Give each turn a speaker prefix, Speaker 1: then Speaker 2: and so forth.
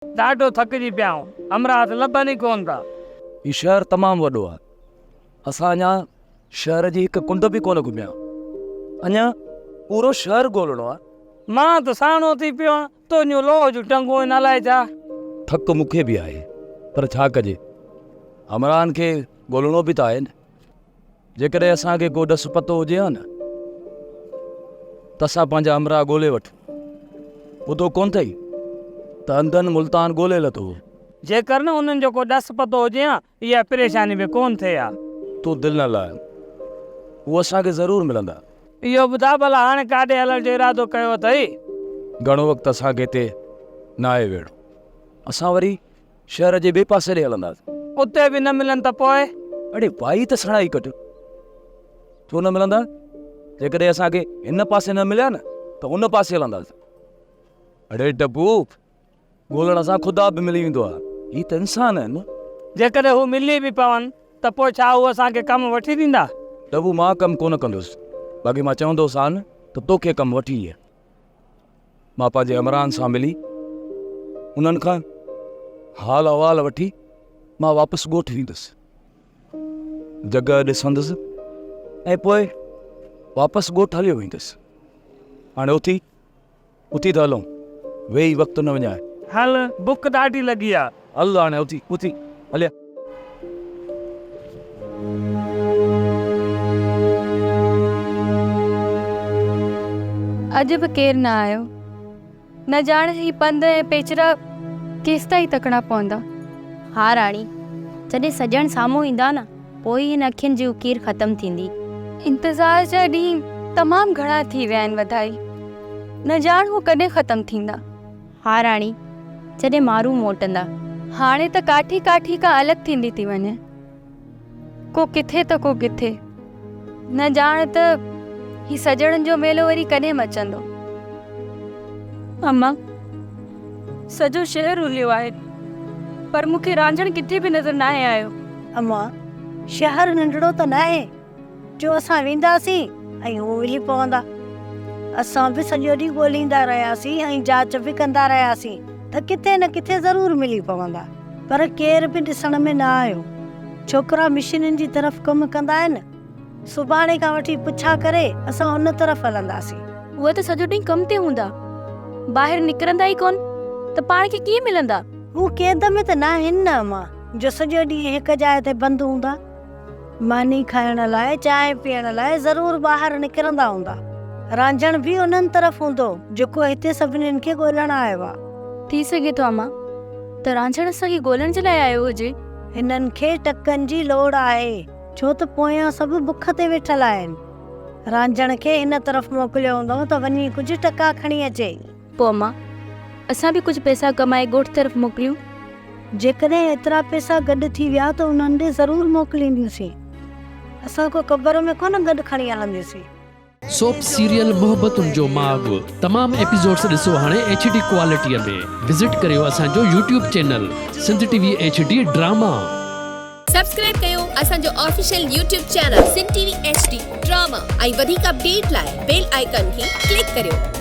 Speaker 1: ڏاڍو ٿڪجي پيا آهيون. همراهه ته لڀن ئي ڪونه ٿا.
Speaker 2: هي شهر تمام وڏو آهي. اسان اڃا شهر جي هڪ ڪنڊ به ڪونه گهميا آهيون. اڃا پورو شهر ڳولڻو آهي.
Speaker 1: مان ته ساڻو ٿي پيو آهيان. تنهنجون لوهه جون ٽنگون آهن الائي ڇا.
Speaker 2: ٿڪ مون کي به آهي پر ڇا ڪجي. همراهن کي ڳولڻو به ته آهي نه. جيڪڏهن اسان کي ڪو ڏس پتو هجي ها نه ته اسان پنهنجا همراهه ڳولي وٺون. ٻڌو ڪونه اٿئي ته انڌن ملتان ڳولي لڌو هو.
Speaker 1: جيڪر نه انهن جو ڪو ڏس پتو هجي ها اها پريشاني به ڪونه ٿئي ها.
Speaker 2: تون دل نه لاهه. هو اسان کي ضرور ملندا.
Speaker 1: اهو ٻڌاء ڀلا هاڻي ڪاڏي هلڻ جو ارادو ڪيو اٿئي؟
Speaker 2: گهڻو وقت اسان کي هتي ناهي ويهڻو. اسان وري شهر جي ٻئي پاسي ڏي هلنداسين.
Speaker 1: اتي به نه ملن ته پوء؟
Speaker 2: اڙي وائي ته سڻائي ڪڍ. ڇو نه ملندا؟ جيڪڏهن اسان کي هن پاسي نه مليا نه ته ان پاسي هلنداسين. اڙي ڊبو، ڳولڻ سان خدا به ملي ويندو آهي. هي ته انسان آهن نه.
Speaker 1: جيڪڏهن هو ملي به پون ته پوء ڇا هو اسان کي ڪم وٺي ڏيندا؟
Speaker 2: ڊبو، مان ڪم ڪونه ڪندس. باقي مان چوندوسان ته توکي ڪم وٺي ڏي. مان پنهنجي همراهن سان ملي انهن کان حال احوال وٺي مان واپس ڳوٺ ويندس. جڳهه ڏسندس ۽ پوء واپس ڳوٺ هليو ويندس. هاڻي اٿي اٿي ته هلون، ويهي وقت نه وڃاء.
Speaker 1: هل، بک ڏاڍي لڳي آ.
Speaker 2: هل هاڻي اٿي اٿي هليا.
Speaker 3: اڄ به ڪير نه آيو. نه ڄاڻ هي پنڌ ۽ پيچرا ڪيستائين تڪڻا پوندا.
Speaker 4: ها راڻي، جڏهن سڄڻ سامهون ايندا نه، پوء ئي هن اکين جي اڪير ختم ٿيندي.
Speaker 3: انتظار جا ڏينهن تمام گهڻا ٿي ويا آهن وڌائي. نه ڄاڻ هو ڪڏهن ختم ٿيندا.
Speaker 4: ها راڻي، جڏهن مارو موٽندا.
Speaker 3: هاڻي ته ڪاٺي ڪاٺي کان الڳ ٿيندي ٿي وڃي. ڪو ڪٿي ته ڪو ڪٿي. نه ڄاڻ ته هي سڄڻن جو ميلو وري ڪڏهن مچندو.
Speaker 5: اما، سڄو شهر رليو آهي، پر مون کي رانجهڻ ڪٿي به نظر ناهي آيو.
Speaker 6: اما، شهر ننڍڙو ته ناهي. جو اسان وينداسين ۽ هو ملي پوندا. اسان به سڄو ڏينهن ڳولهيندا رهياسين ۽ جاچ به ڪندا رهياسين ته ڪٿي نه ڪٿي ضرور ملي پوندا. پر ڪير به ڏسڻ ۾ نه آيو. ڇوڪرا مشينن جي طرف ڪم ڪندا آهن. سڀاڻي کان وٺي پڇا ڪري اسان ان طرف هلنداسين.
Speaker 5: اهي ته سڄو ڏينهن ڪم تي هوندا. ٻاهر نڪرندا ئي ڪونه ته پاڻ کي ڪيئن ملندا؟
Speaker 6: هو قيد ۾ ته ناهن نه امان، جو سڄو ڏينهن هڪ جاء تي بند هوندا. ماني کائڻ لاء، چانهه پيئڻ لاء ضرور ٻاهر نڪرندا هوندا. رانجهڻ به انهن طرف هوندو، جيڪو هتي سڀنين کي ڳولڻ آيو آ.
Speaker 5: ٿي سگهي ٿو امان ته رانجهڻ اسان کي ڳولڻ جي لاء آيو هجي.
Speaker 6: هنن کي ٽڪن جي لوڙ آهي، ڇو ته پويان سڀ بک تي ويٺل آهن. رانجهڻ کي هن طرف موڪليو هوندائون ته وڃي ڪجهه ٽڪا کڻي اچي.
Speaker 5: پوء امان، اسان به ڪجهه پئسا ڪمائي ڳوٺ طرف موڪليون.
Speaker 6: جيڪڏهن ايترا پئسا گڏ ٿي ويا ته انهن ڏي ضرور موڪلينديونسين. اسان ڪو قبر ۾ ڪونه گڏ کڻي هلنديونسين.
Speaker 7: سوپ سيريل محبتن جو ماڳ تمام ايپيسوڊس ڏسو هاڻي ايڇ ڊي ڪوالٽي ۾ وزٽ ڪريو اسان جو YouTube channel Sindh T V H D drama.
Speaker 8: Subscribe ڪيو اسان جو official YouTube channel Sindh T V H D drama ۽ وڌيڪ اپڊيٽ لاء بيل آئيڪان کي ڪلڪ ڪريو.